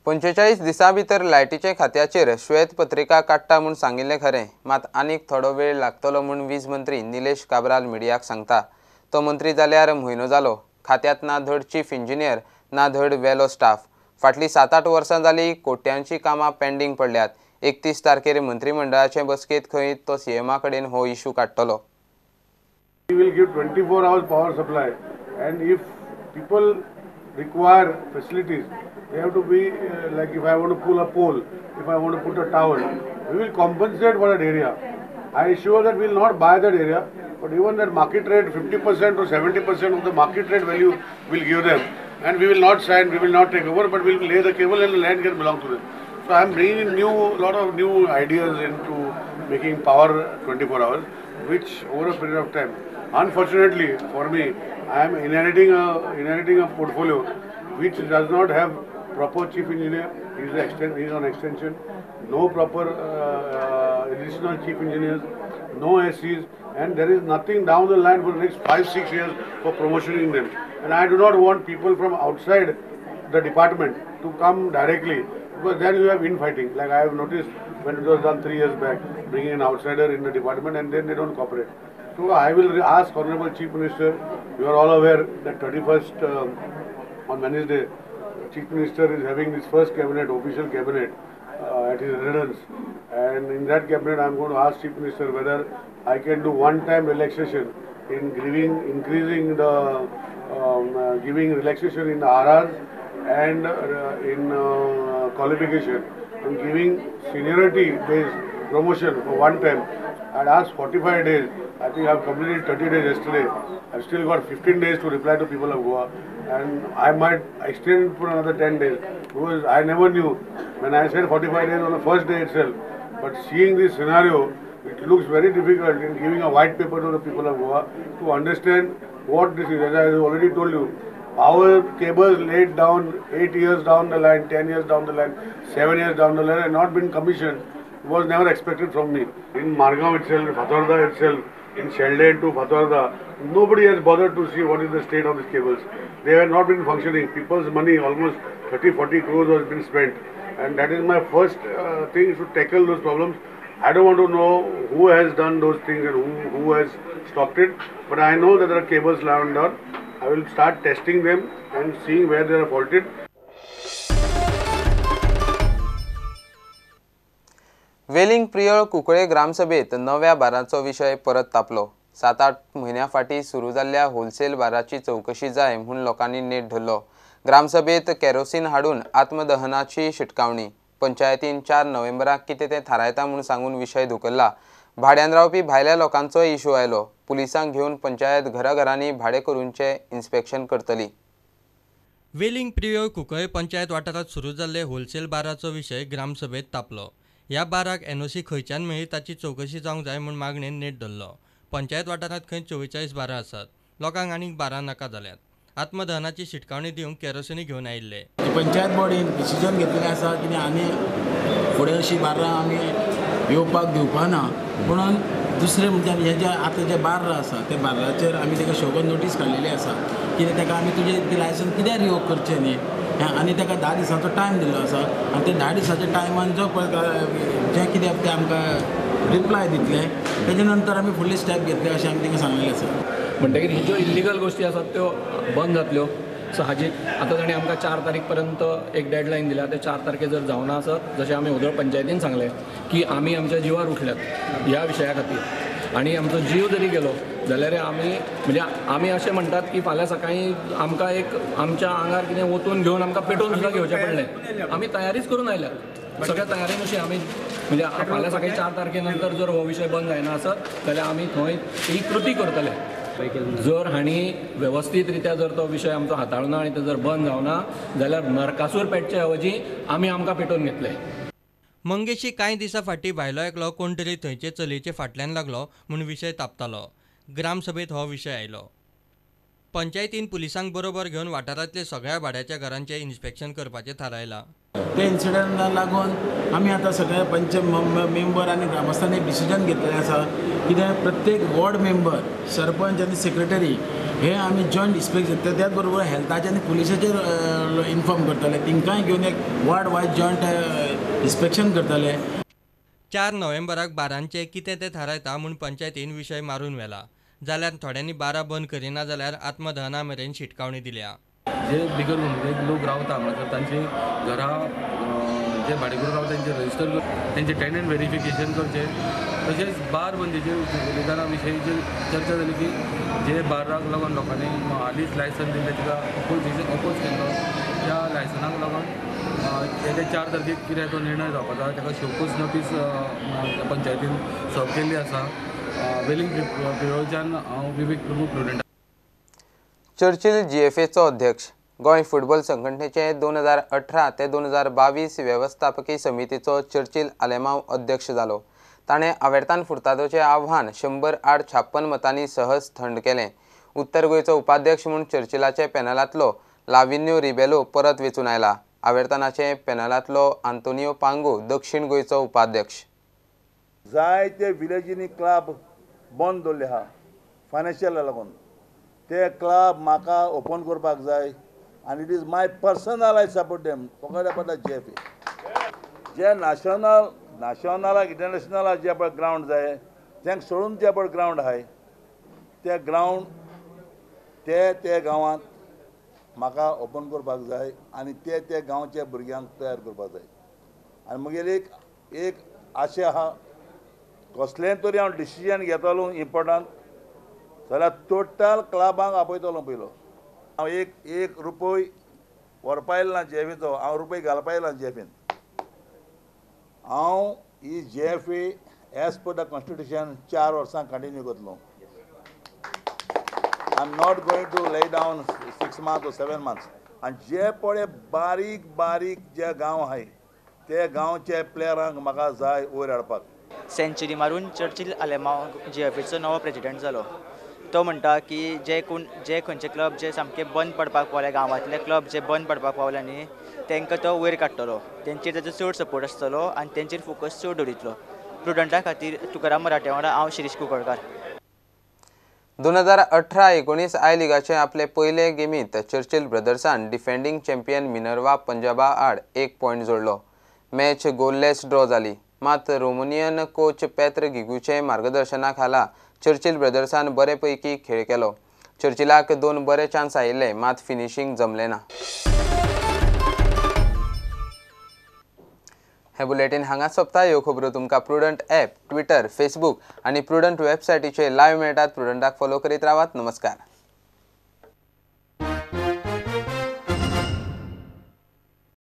45 दिसां भितर लायटीचे खात्याचेर श्वेतपत्रिका काडटा म्हूण सांगिल्लें खरें, मात आनीक थोडो वेळ लागतलो म्हूण वीज मंत्री निलेश काब्राल मिडियाक सांगता। तो मंत्री जाल्यार म्हयनो जालो, खात्यांत ना धड चीफ इंजिनियर ना धड वेलो स्टाफ। फाटलीं 7-8 वर्सां जालीं कोट्यांची कामां पेंडींग पडल्यात। 31 तारखेर मंत्रिमंडळाचे बसकेंत खंय तो सीएमा कडेन हो इशू काडटलो। We will give 24 hours power supply, and if people require facilities, they have to be like if I want to pull a pole, if I want to put a tower, we will compensate for that area. I assure that we will not buy that area, but even that market rate 50% or 70% of the market rate value will give them, and we will not sign, we will not take over, but we will lay the cable and the land can belong to them. So I am bringing in lot of new ideas into making power 24 hours, which over a period of time, unfortunately for me, I am inheriting a portfolio which does not have proper chief engineer. He is on extension. No proper additional chief engineers, no SEs, and there is nothing down the line for the next 5-6 years for promotioning them. And I do not want people from outside the department to come directly, because then you have infighting. Like I have noticed when it was done 3 years back, bringing an outsider in the department and then they don't cooperate. So I will ask Honorable Chief Minister, you are all aware that 31st on Wednesday, Chief Minister is having his first cabinet, official cabinet at his residence, and in that cabinet I am going to ask Chief Minister whether I can do one-time relaxation in increasing the giving relaxation in the RRs and in qualification and giving seniority based promotion for one time. I asked 45 days. I think I have completed 30 days yesterday. I've still got 15 days to reply to people of Goa, and I might extend for another 10 days because I never knew when I said 45 days on the first day itself. But seeing this scenario, it looks very difficult in giving a white paper to the people of Goa to understand what this is. As I have already told you, power cables laid down 8 years down the line, 10 years down the line, 7 years down the line and not been commissioned was never expected from me. In Margao itself, in Fatorda itself, in Sheldon to Fatorda, nobody has bothered to see what is the state of these cables. They have not been functioning. People's money, almost 30-40 crores has been spent. And that is my first thing, to tackle those problems. I don't want to know who has done those things and who has stopped it, but I know that there are cables lying down. I will start testing them and seeing where they are faulted. Veling Priol Cuncolim ग्रामसभेत नव्या बारांचो विशय परत तापलो। 7-8 म्हयन्या फाटीं सुरू जाल्ल्या wholesale बाराची चवकशी जाय म्हूण लोकांनी नेट धरलो। ग्रामसभेत केरोसीन हाडून आत्मदहनाची शिटकावणी। पंचायतीन 4 नोव्हेंबराक कितें तें थारायता म्हूण सांगून विशय धुकल्ला। भाड्यान रावपी भायल्या लोकांचोय इशू आयलो। पुलिसांक घेवन पंचायत घराघरांनी भाडें करूंचें इन्स्पेक्शन करतली। वेलिंग प्रियोळ कुंकळे पंचायत वाठारांत सुरू जाल्ले होलसेल बाराचो विशय ग्रामसभेत तापलो। ह्या बाराक एनओसी खंयच्यान मेळ्ळी ताची चवकशी जावंक जाय म्हूण मागणेन नेट धरलो। पंचायत वाठारांत खंय 44 बारां आसात, लोकांक आनीक बारां नाका जाल्यात। आत्मदहनाची शिटकावणी दिवंक केरोसिनी घेवन आयिल्ले। पंचायत बॉडीन डिसिजन घेतलेलें आसा की आनी फुडें अशी बारां आमी येवपाक दिवपा ना, म्हणून दुसरें म्हणजे हे जे आतां जे बार्र आसा त्या बार्राचेर आमी ताका शोगन नोटीस काडलेली आसा की ताका आमी तुजें लायसन्स कित्याक रिवोक करचें न्ही, आनी ताका 10 दिसांचो टायम दिल्लो आसा आनी ते 10 दिसाच्या टायमान जो जें कितें तें आमकां रिप्लाय दितले तेजे नंतर आमी फुडली स्टेप घेतले अशें आमी तांकां सांगलेलें आसा। म्हणटकीर ही ज्यो इल्लिगल गोश्टी आसात त्यो बंद जातल्यो। सो हाजी आतां ताणें आमकां 4 तारीख पर्यंत एक डेडलायन दिल्या। ते 4 तारखेर जर जावना आसत, जशें आमी ओदोळ पंचायतीन सांगलें की आमी आमच्या जिवार उठल्यात ह्या विशया खातीर आनी आमचो जीव जरी गेलो जाल्यार आमी म्हणजे आमी अशें म्हणटात की फाल्यां सकाळीं आमकां एक आमच्या आंगार कितें ओतून घेवन आमकां पेटोवन सुद्दां घेवचें पडलें। आमी तयारीच करून आयल्यात, सगळ्या तयारेनुशीं आमी म्हणजे फाल्यां सकाळीं 4 तारखे नंतर जर हो विशय बंद जायना आसत जाल्यार आमी थंय ही कृती करतले। जर हांणी वेवस्थीत रित्या जर तो विशय आमचो हाताळना आनी तो जर बंद जावना जाल्यार नरकासूर पेटचे ऐवजी आमी आमकां पेटोवन घेतले। मंगेशी कांय दिसां फाटीं भायलो एकलो कोण तरी थंयचे चलयेचे फाटल्यान लागलो म्हूण विशय तापतालो। ग्रामसभेत हो विशय आयलो। पंचायतीन पुलिसांक बरोबर घेवन वाठारांतले सगळ्या भाड्याच्या घरांचें इन्स्पेक्शन करपाचें थारायलां। ते इन्सिडंटाक लागून आमी आतां सगळे पंच मेंबर आनी ग्रामस्थांनी डिसिजन घेतलेलें आसा कितें प्रत्येक वॉर्ड मेंबर, सरपंच आनी सेक्रेटरी हे आमी जॉयंट इन्स्पेक्शन त्याच बरोबर हेल्थाचे आनी पुलिसाचेर इन्फॉर्म करतले, तांकांय घेवन एक वॉर्ड वायज जॉयंट इन्स्पेक्शन करतले. 4 नोव्हेंबराक बारांचें कितें तें थारायता म्हूण पंचायतीन विशय मारून व्हेला. जाल्यार थोड्यांनी बारां बंद करिना जाल्यार आत्मदहना मेरेन शिटकावणी दिल्या. जे बिगर गोमंतक लोक रावता हांगासर तांची घरां जे भाडेकरू रावता तांचे रजिस्टर तांचे टेनंट वेरिफिकेशन करचें. तशेंच बार बंदीचेर उलयतना विशयीचेर चर्चा जाली की जे बाराक लागून लोकांनी हालींच लायसन दिल्लें ताका अपोज केल्लो, त्या लायसनाक लागून तेच्या 4 तारखेक कितें तो निर्णय जावपाचो आसा ताका शोकोज नोटीस पंचायतीन सर्व केल्ली आसा. वेलिंग प्रियोळच्यान हांव विवेक प्रभू प्रुडंट. चर्चिल जीएफएचो अध्यक्ष गोंय फुटबॉल संघटनेचे 2018 ते 2022 वेवस्थापकी समितीचो चर्चिल आलेमाव अध्यक्ष जालो. ताणें आवेर्तान फुर्तादोचें आव्हान 100-56 मतांनी सहज थंड केलें. उत्तर गोंयचो उपाध्यक्ष म्हूण चर्चिलाचे पॅनलांतलो लाविन्यो रिबेलो परत वेंचून आयला. आवेर्तानाचे पॅनलांतलो आंतोनियो पांगो दक्षिण गोंयचो उपाध्यक्ष. जायते विलेजींनी क्लब बंद दवरले आहा फायनान्शियलाक लागून, ते क्लब म्हाका ओपन करपाक जाय आनी it is my personal I support them फकत about the GFA. जे नॅशनल नॅशनलाक इंटरनॅशनलाक जे पळय ग्रावंड जाय तांकां सोडून जे पळय ग्रावंड आहाय ते ग्रावंड ते ते गांवांत म्हाका ओपन करपाक जाय आनी ते ते गांवच्या भुरग्यांक तयार करपाक जाय. आनी म्हगेली एक एक आशा आहा कसलें तरी हांव डिसिजन घेतलो इम्पोर्टंट जाल्यार टोटल क्लबांक आपयतलो पयलो. हांव एक एक रुपय व्हरपा येयलो ना जीएफएचो, हांव रुपय घालपा येयलो ना जीएफएन. हांव ही GFA as per the constitution 4 वर्सां कंटिन्यू करतलो. I am not going to lay down 6 months or 7 months. आनी जे पळय बारीक बारीक जे गांव आहाय ते गांवचे प्लेयरांक म्हाका जाय वयर हाडपाक. सेंचुरी मारून चर्चिल आलेमाव जीएफएचो नवो प्रेजिडेंट जालो. तो म्हणटा की जे कोण जे खंयचे क्लब जे सामके बंद पडपाक पावले, गांवांतले क्लब जे बंद पडपाक पावले न्ही तांकां तो वयर काडटलो, तेंचेर ताचो चड सपोर्ट आसतलो आनी तेंचेर फोकस चड दवरितलो. प्रुडंटा खातीर तुकाराम मराठे वांगडा हांव शिरीष कुंकळकार. 2018-19 I लिगाचे आपले पयले गेमींत चर्चिल ब्रदर्सान डिफेंडींग चॅम्पियन मिनर्वा पंजाबा आड 1 पॉयंट जोडलो. मॅच गोललेस ड्रॉ जाली. मात रोमनियन कोच पेत्र गिगूचे मार्गदर्शना खाला चर्चिल ब्रदर्सान बरे पैकी खेळ केलो. चर्चिलाक 2 बरे चान्स आयिल्ले मात फिनिशींग जमलें ना. हे बुलेटीन हांगा सोंपता. ह्यो खबरो तुमकां प्रुडंट ॲप, ट्विटर, फेसबूक आनी प्रुडंट वेबसायटीचेर लायव्ह मेळटात. प्रुडंटाक फॉलो करीत रावात. नमस्कार.